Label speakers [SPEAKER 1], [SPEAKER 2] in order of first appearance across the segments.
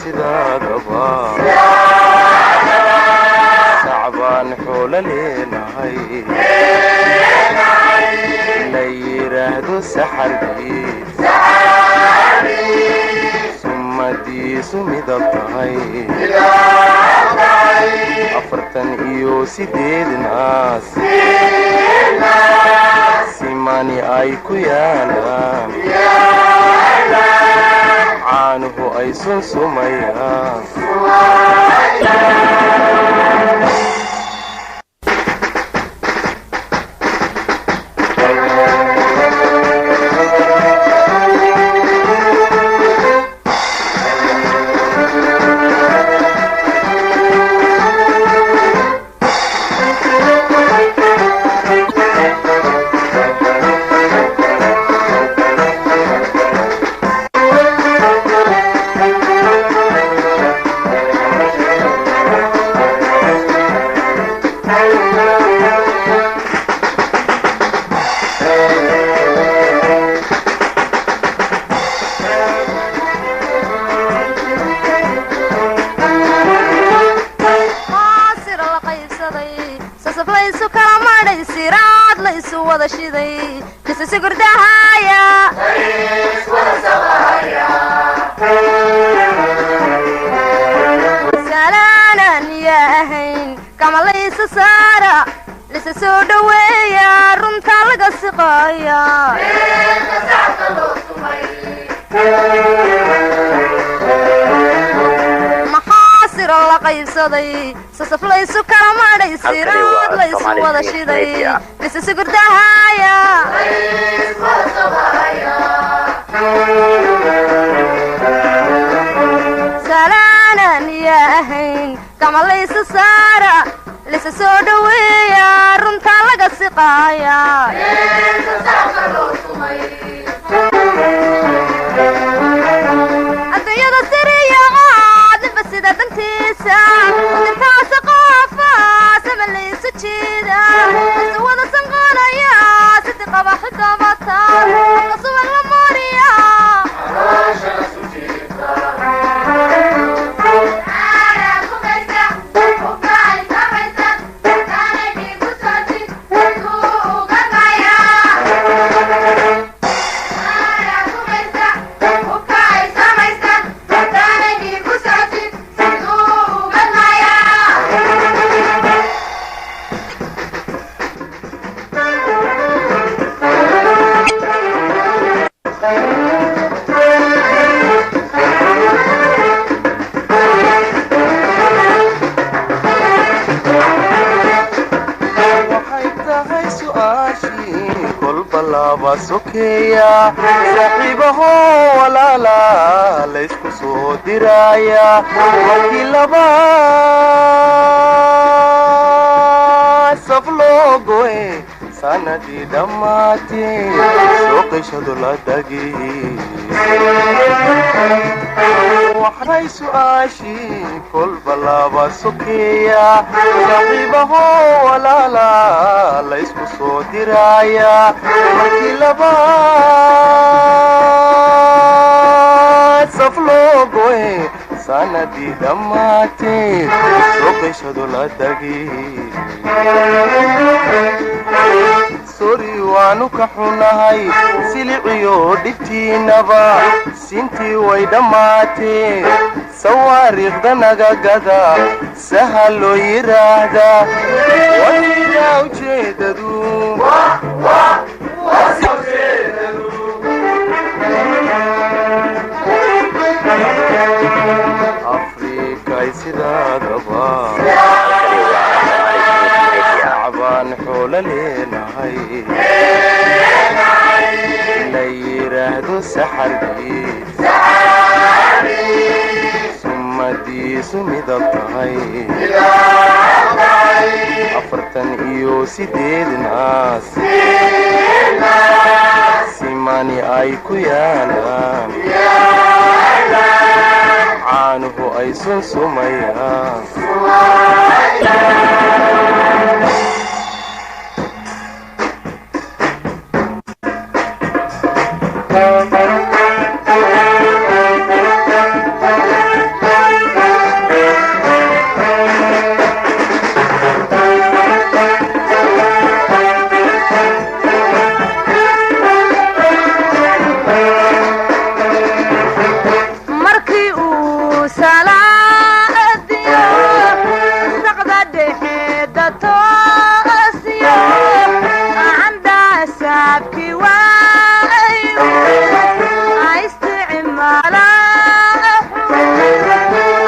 [SPEAKER 1] Sidaadaba sacbaan xoolo leenahay, la yidhaahdo saxardiid, sumadiisu midab tahay 48 naas, simani ay ku yaalaan, caanuhu ay sunsumayaan.
[SPEAKER 2] Maasira la qaybsaday, sasaflaysu kala madhay, siraad la isu wada shiday, kisasigurdahaya. Salaanan yaa ahayn kama laysa saara, lisa soo dhoweeya, runtaa laga siqaaya. Maxaa siro la qaybsaday, sasaflaysu kala madhay, siraad la isu
[SPEAKER 3] Somali
[SPEAKER 2] wada
[SPEAKER 3] News
[SPEAKER 2] shiday,
[SPEAKER 3] Media.
[SPEAKER 2] Lisa sigurdahaya. Salaanan yaa ahayn kama laysa saara, lisa soo dhoweeya, runtaa laga siqaaya. Adduunyada siriya caadinba sida dantiisa udirtaasa qoofa sama laysu jiida, isu wada sanqanaya sidii qabaxi dabata ka suban la mariya.
[SPEAKER 1] Waxay tahay su'aashii kolba laba sokeeya, saaxiibaho walaala laysku soo diraaya, markii laba saf loo goe, sanadii dhammaatee soo qishadu la dhagi. Waxay su'aashii kolba laba sokeeya, saaxiibaho walaala laysku soo diraaya, markii laba saf loo goe, sanadii dhammaatee soo qishadu la dagi. Sori, waanu ka xunahay siliciyo dhibtiinaba, sintii way dhammaatee, sawaariikhda naga gada, sahal loo yidhaahdaa, wasidaa ujeedadu. Afrikay sidaadaba
[SPEAKER 3] Halkani waa Somali News Media.
[SPEAKER 1] Sacbaan xoolo leenahay, la yidhaahdo saxardiid, sumadiisu midab tahay 48 naas, simani ay ku yaalaan, caanuhu ay sunsumayaan.
[SPEAKER 2] Salaadiyo saqda dhexeeda toosiyo candaasaabki waayo isticmaala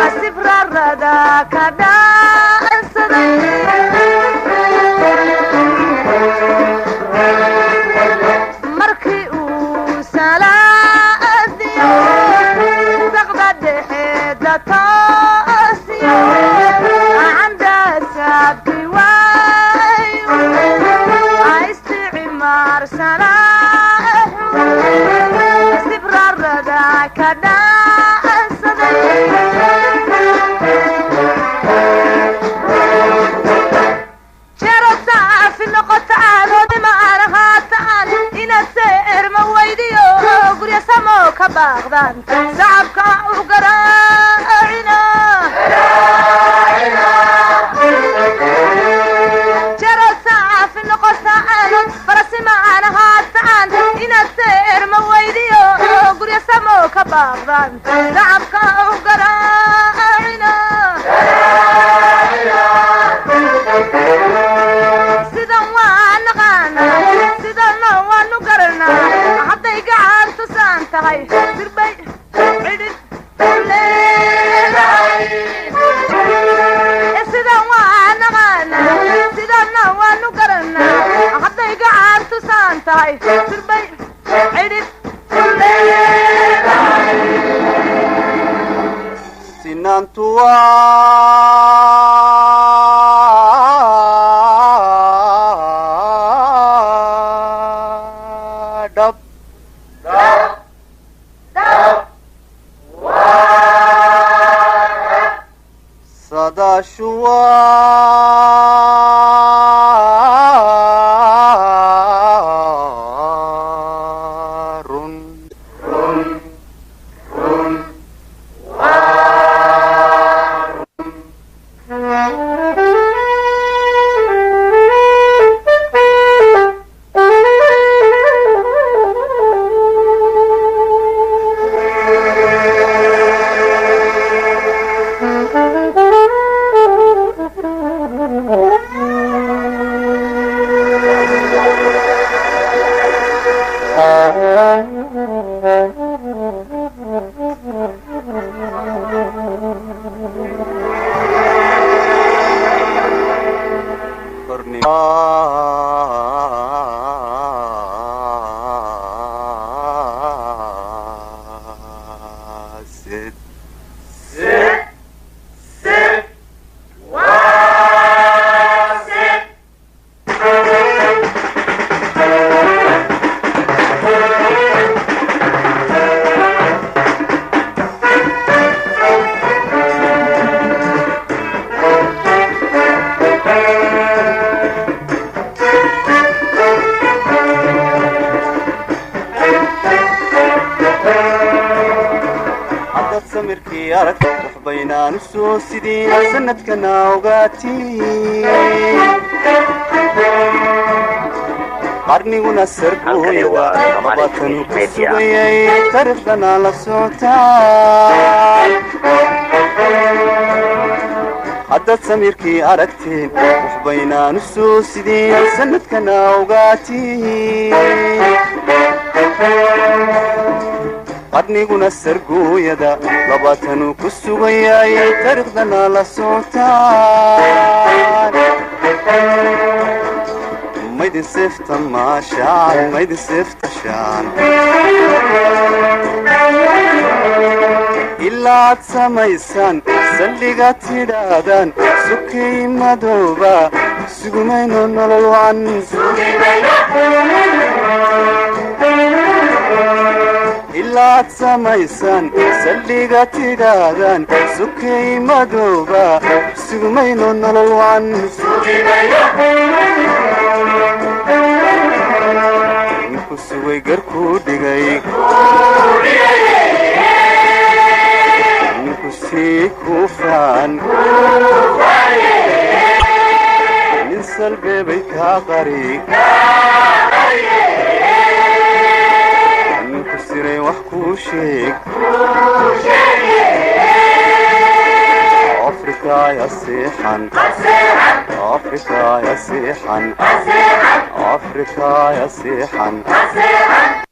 [SPEAKER 2] asibrarada ka dhaansaday. Markii uu salaadiyo saqda dhexeeda toosiyo candaasaabki waayo isticmaar salaaxu sibrarada ka dhaansaday. Jero saafi noqotaan oodima arahaataan inaad seerma weydiyo gurya samo ka baaqdaan sacabka u garaacina. Jero saafi noqotaan farasima arahaataan inaad seerma weydiyo gurya samo ka baaqdaan sacabka u garaacina. Sidan waa naqaanaa, sidana waanu garanaa, hadday gacan tusaan tahay sirbay cidhid leedahay. Sidan waa naqaanaa, sidana waanu garanaa, hadday gacan tusaan tahay sirbay cidhid leedahay.
[SPEAKER 1] Sinaantu waa dhab, sadaashu waa run. Sid. Haddaad samirkii aragto waxbaynaan u soo sidin sanadkana ogaatiin qarniguna
[SPEAKER 3] Halkani waa
[SPEAKER 1] sargooyada
[SPEAKER 3] Somali
[SPEAKER 1] labaatanu ku
[SPEAKER 3] Media.
[SPEAKER 1] sugayay taariikhdana la socotaan. Haddaad samirkii aragteen waxbaynaan u soo sidin sanadkana ogaatiin qarniguna sargooyada labaatanuu ku sugayay taariikhdana la socotaan. Maydin seefta maashaan, maydin seefta shaan ilaad samaysaan saldhiga tidhaahdaan sukay madooba sugumayno nolol wacan. Ilaad samaysaan saldhiga tidhaahdaan sukay madooba sugumayno nolol wacan. Ninku sugay garkuu dhigay, ninku sii kuufaan, nin salbeebay kaa qari, ninku siray wax kuu sheeg. Afrika ya seexan, Afrika ya seexan, Afrika ya seexan.